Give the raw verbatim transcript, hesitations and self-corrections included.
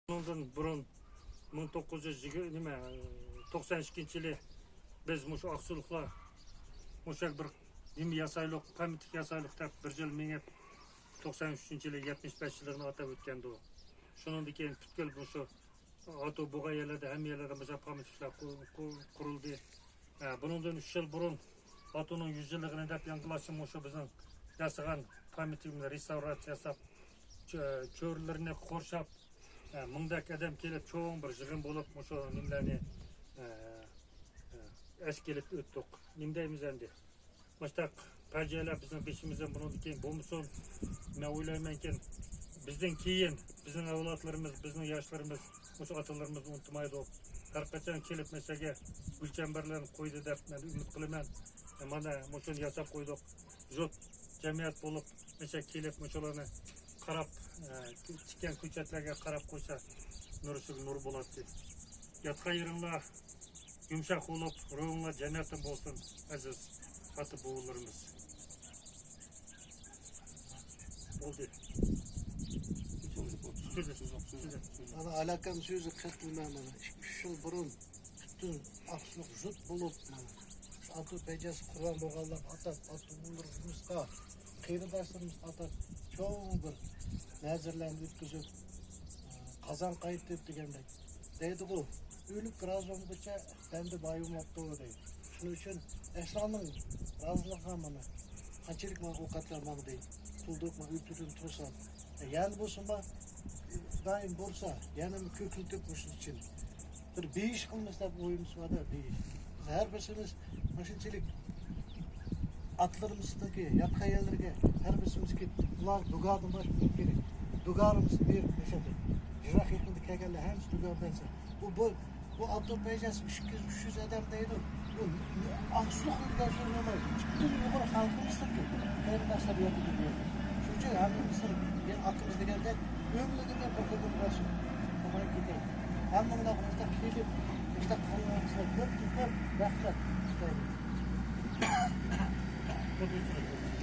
بۇنىڭدىن بۇرۇن مىڭ توققۇز يۈز يىگىرمە، نېمە، توقسان ئىككىنچى يىلى بىز مۇشۇ ئاقسۇلۇقلار مۇشۇ بىر نېمە ياسايلۇق، پامياتنىك ياسايلۇق دەپ بىر يىل مېڭىپ، توقسان ئۈچىنچى يىلى يەتمىش بەش يىللىقىنى ئاتاپ ئۆتكەندۇ. شۇنىڭدىن كېيىن پۈتكۈل مۇشۇ ئاتو بولغان يەرلەردە، ھەممە يەرلەردە مۇشۇ پامياتنىكلار قۇ-، قۇ-، قۇرۇلدى. ھە، بۇنىڭدىن ئۈچ يىل بۇرۇن ئاتونىڭ يۈز يىللىقىنى دەپ ياڭگىلاشتىن مۇشۇ بىزنىڭ ياسىغان پامياتنىكىمىزنى رېستاۋراتسىيە ياساپ، چۆ-، چۆرىلىرىنى قورشاپ، ھە، مىڭدەك ئادەم كېلىپ، چوڭ بىر يىغىن بولۇپ، مۇشۇ نېمىلەرنى، ھە، ھە، ئەسكە ئېلىپ ئۆتتۇق. نېمە دەيمىز ئەمدى؟ مۇشتاق پاجىئەلەر بىزنىڭ بېشىمىزدىن بۇنىڭدىن كېيىن بولمىسۇن. مەن ئويلايمەنكى، بىزدىن كېيىن بىزنىڭ ئەۋلادلىرىمىز، بىزنىڭ ياشلىرىمىز مۇشۇ ئاتىلىرىمىزنى ئۇنتۇمايدۇ. ھەر قاچان كېلىپ مەسىلەگە گۈل چەمبەرلەرنى قويدى دەپ مەن ئۈمىد قىلىمەن. مانا مۇشۇنى ياساپ قويدۇق. جۇت جەمئىيەت بولۇپ مەسىلەگە كېلىپ مۇشۇلارنى قاراپ، ئە، تىككەن كۆچەتلەرگە قاراپ قويسا نۇرىسىغا نۇر بولاتتى. ياتقان يېرىڭلار يۇمشاق بولۇپ، روھۇڭلار جەننەتتىن بولسۇن، ئەزىز ئاتا بوۋىلىرىمىز. بولدى. سۆزى، سۆزى، سۆزى. مانا ئالاكام سۆزى قىلىپ مانا ئۈچ يىل بۇرۇن پۈتۈن ئاقسۇلۇق جۇت بولۇپ، مانا شۇ ئاتۇ پەيجاسى قۇربان بولغانلارغا ئاتاپ، ئاتا بوۋىلىرىمىزغا، قېرىنداشلىرىمىزغا ئاتاپ چوڭ بىر نەزىرلەرنى ئۆتكۈزۈپ، قازان قايتىپ دېگەندەك دەيدىغۇ، ئۆلۈك رازى بولمىغۇچە بەندە باي بولماپتۇ دەيدۇ. شۇنىڭ ئۈچۈن ئەشۇلارنىڭ رازىلىقىغا مانا قانچىلىك مانا ئوقەتلەر ماڭدى، تۇلدۇق مانا ئۆتۈدىن تۇرسا، يەنە بولسىمۇ دائىم بولسا يەنە كۆكلىتىپ مۇشۇ ئۈچۈن بىر بېيىش قىلمىسا دەپ ئويىمىز بار-دە، بېيىش. بىز ھەر بىرسىمىز مۇشۇنچىلىك ئاتلىرىمىزنىڭكى ياتقان يەرلىرىگە ھەر بىرسىمىز كېلىپ، ئۇلار دۇگادىن باشلىنىپ كېلىپ، دۇگارىمىزنى بېرىپ مەشەدە يىراق يېقىندا كەلگەنلەر ھەممىسى دۇگا بەرسە، بۇ، بۇ، بۇ ئاتو پەيجاس ئۈچ يۈز، ئۈچ يۈز ئادەم دەيدۇ. بۇ ئاقسۇلۇق دېگەن سۆز بولمايدۇ. پۈتۈن ئۇيغۇر خەلقىمىزنىڭكى قېرىنداشلار ياتىدۇ بۇ يەردە. شۇنىڭ ئۈچۈن ھەممىمىزنىڭ بىر ئاكىمىز دېگەندەك ئۆملۈكىدە بىر قېتىم بەرسۇن. ئۇنىڭ كېتەي. ھەممىڭلار مۇشۇنداق كېلىپ، مۇشۇنداق قىلغىنىڭلار كۆپتىن كۆپ رەھمەت. خۇددى